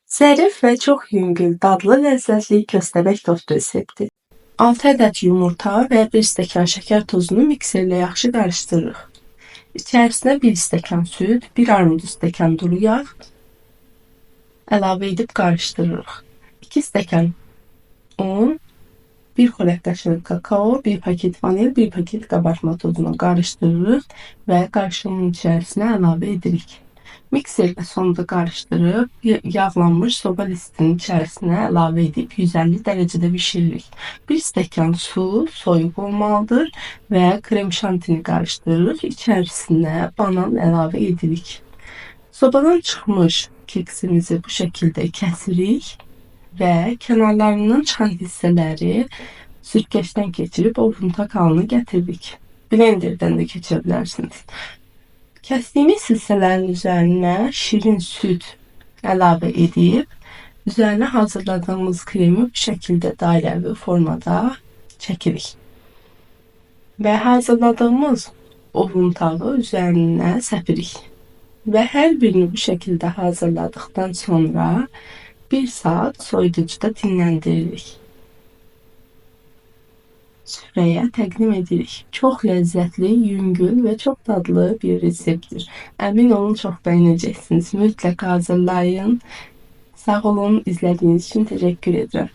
Zərif və çox yüngül, dadlı, ləzzətli köstəbək tortu resepti. 6 ədəd yumurta və 1 stəkan şəkər tozunu mikserlə yaxşı qarışdırırıq. İçərisinə 1 stəkan süd, 1 armud stəkan duru yağ əlavə edib qarışdırırıq. 2 stəkan un, 1 xörək qaşığı kakao, 1 paket vanil, 1 paket qabartma tozunu qarışdırırıq və qarışımın içərisinə əlavə edirik. Mikserlə sonda qarışdırıb yağlanmış soba listinin içərisinə əlavə edib 150 dərəcədə bişiririk. 1 stəkan su soyuq olmalıdır və krem şantini qarışdırırıq. İçərisinə banan əlavə edirik. Sobadan çıxmış keksimizi bu şəkildə kəsirik və kənarlarından çıxan hissələri sürtkəşdən keçirib o buntaq halını gətiririk. Blenderdən də keçirə bilərsiniz. Kəsdiyimiz hissələrin üzərinə şirin süd əlavə edib, üzərinə hazırladığımız kremi bu şəkildə dairəvi formada çəkirik. Və hazırladığımız ovuntağı üzərinə səpirik. Və hər birini bu şəkildə hazırladıqdan sonra 1 saat soyuducuda dinləndiririk. Süfrəyə təqdim edirik. Çox ləzzətli, yüngül və çox dadlı bir reseptdir. Əmin olun, çox bəyənəcəksiniz. Mütləq hazırlayın. Sağ olun, izlədiyiniz üçün təşəkkür edirəm.